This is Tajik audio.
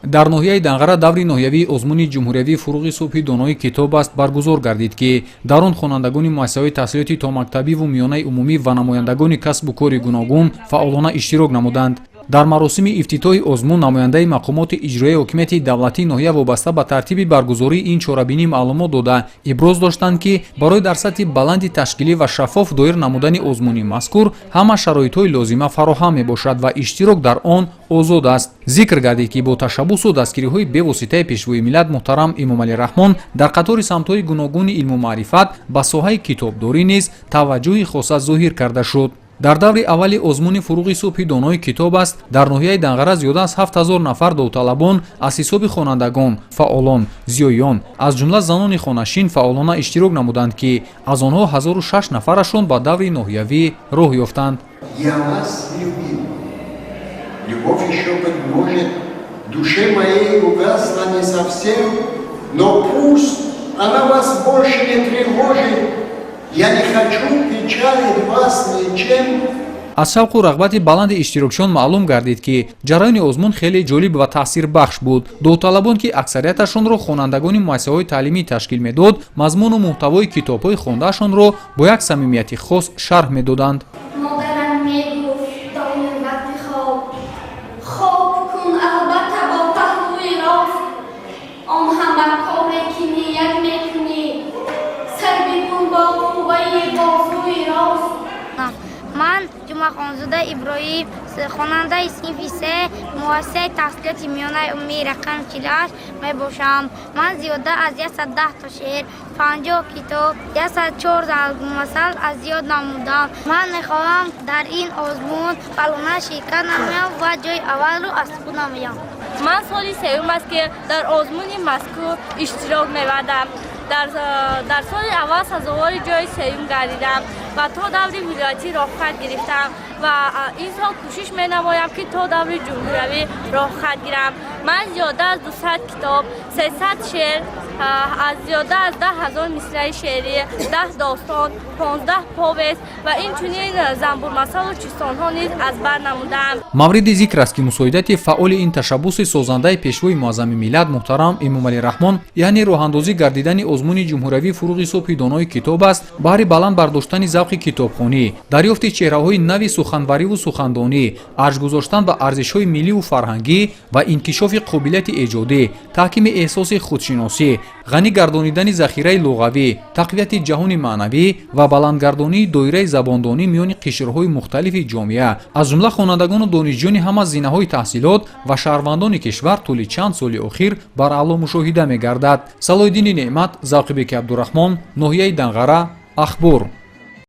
Дар ноҳияи Данғара даври ноҳиявии озмуни ҷумҳуриявии «Фуруғи субҳи донои китоб аст» баргузор гардид, ки дар он хонандагони муассисаҳои таҳсилоти томактабиву миёнаи умумӣ ва намояндагони касбу кори гуногун фаъолона иштирок намуданд. Дар маросими ифтитоҳи озмун намояндаи мақомоти иҷроияи ҳокимияти давлатии ноҳия вобаста ба тартиби баргузории ин чорабинӣ маълумот дода, иброз доштанд, ки барои дар сатҳи баланди ташкилӣ ва шаффоф доир намудани озмуни мазкур ҳама шароитҳои лозима фароҳам мебошад ва иштирок дар он озод аст. Зикр гардид, ки бо ташаббусу дастгириҳои бевоситаи Пешвои миллат муҳтарам Эмомалӣ Раҳмон дар қатори самтҳои гуногуни илму маърифат ба соҳаи китобдорӣ низ таваҷҷӯҳи хоса зоҳир карда шуд. Дар даври аввали озмуни «Фуруғи субҳи донои китоб аст» дар ноҳияи Данғара зиёда аз 7000 нафар довталабон аз ҳисоби хонандагон, фаъолон, зиёиён, аз ҷумла занони хонашин фаъолона иштирок намуданд, ки аз онҳо 1006 нафарашон ба даври ноҳиявӣ роҳ ёфтанд. Я вас любил. Любовь еще, быть может, в душе моей угасла не совсем, но пусть она вас больше не тревожит. Я не хочу печалить вас ничем. Аз шавқу рағбати баланди иштирокчиён маълум гардид, ки ҷараёни озмун хеле ҷолиб ва таъсирбахш буд. Довталабон, ки аксарияташонро хонандагони муассисаҳои таълимӣ ташкил медод, мазмуну муҳтавои китобҳои хондаашонро бо як самимияти хос шарҳ медоданд. Модарам мегуфт доим вақти хоб: «Хоб кун, албатта, бо паҳлӯи рост. Он ҳама коре, ки ният мекунӣ, сар бикун бо қувваи бозуи рост». Ман Ҷумъахонзода Иброҳим, хонандаи синфи се муассисаи таҳсилоти миёнаи умумии рақами 48 мебошам. Ман зиёда аз 110 та шеър, 50 китоб, 104 зарбулмасал аз ёд намудам. Ман мехоҳам дар ин озмун фаъолона ширкат намоям ва ҷои аввалро аз худ намоям. Ман соли сеюм аст, ки дар озмуни мазкур иштирок мевардам. Дар соли аввал сазовори ҷои сеюм гардидам ва то даври вилоятӣ роҳхат гирифтам ва ин сол кӯшиш менамоям, ки то даври ҷумҳуриявӣ роҳхат гирам. Ман зиёда аз 200 китоб, 300 шеър, аз зиёда аз 10 000 мисраи шеърӣ, 10 достон, 15 повест ва инчунин занбурмасалу чистонҳо низ аз бар намудаам. Мавриди зикр аст, ки мусоидати фаъоли ин ташаббуси созандаи Пешвои муаззами миллат муҳтарам Эмомалӣ Раҳмон, яъне роҳандозӣ гардидани озмуни ҷумҳуриявии «Фуруғи субҳи донои китоб аст», баҳри баланд бардоштани завқи китобхонӣ, дарёфти чеҳраҳои нави суханвариву сухандонӣ, арҷ гузоштан ба арзишҳои милливу фарҳангӣ ва инкишофи қобилияти эҷодӣ, таҳкими эҳсоси худшиносӣ, ғанӣ гардонидани захираи луғавӣ, тақвияти ҷаҳони маънавӣ ва баландгардонии доираи забондонӣ миёни қишрҳои мухталифи ҷомеа, аз ҷумла хонандагону донишҷӯёни ҳама зинаҳои таҳсилот ва шаҳрвандони кишвар, тӯли чанд соли охир бараъло мушоҳида мегардад. Салоҳиддини Неъмат, Завқибеки Абдураҳмон, ноҳияи Данғара, «Ахбор».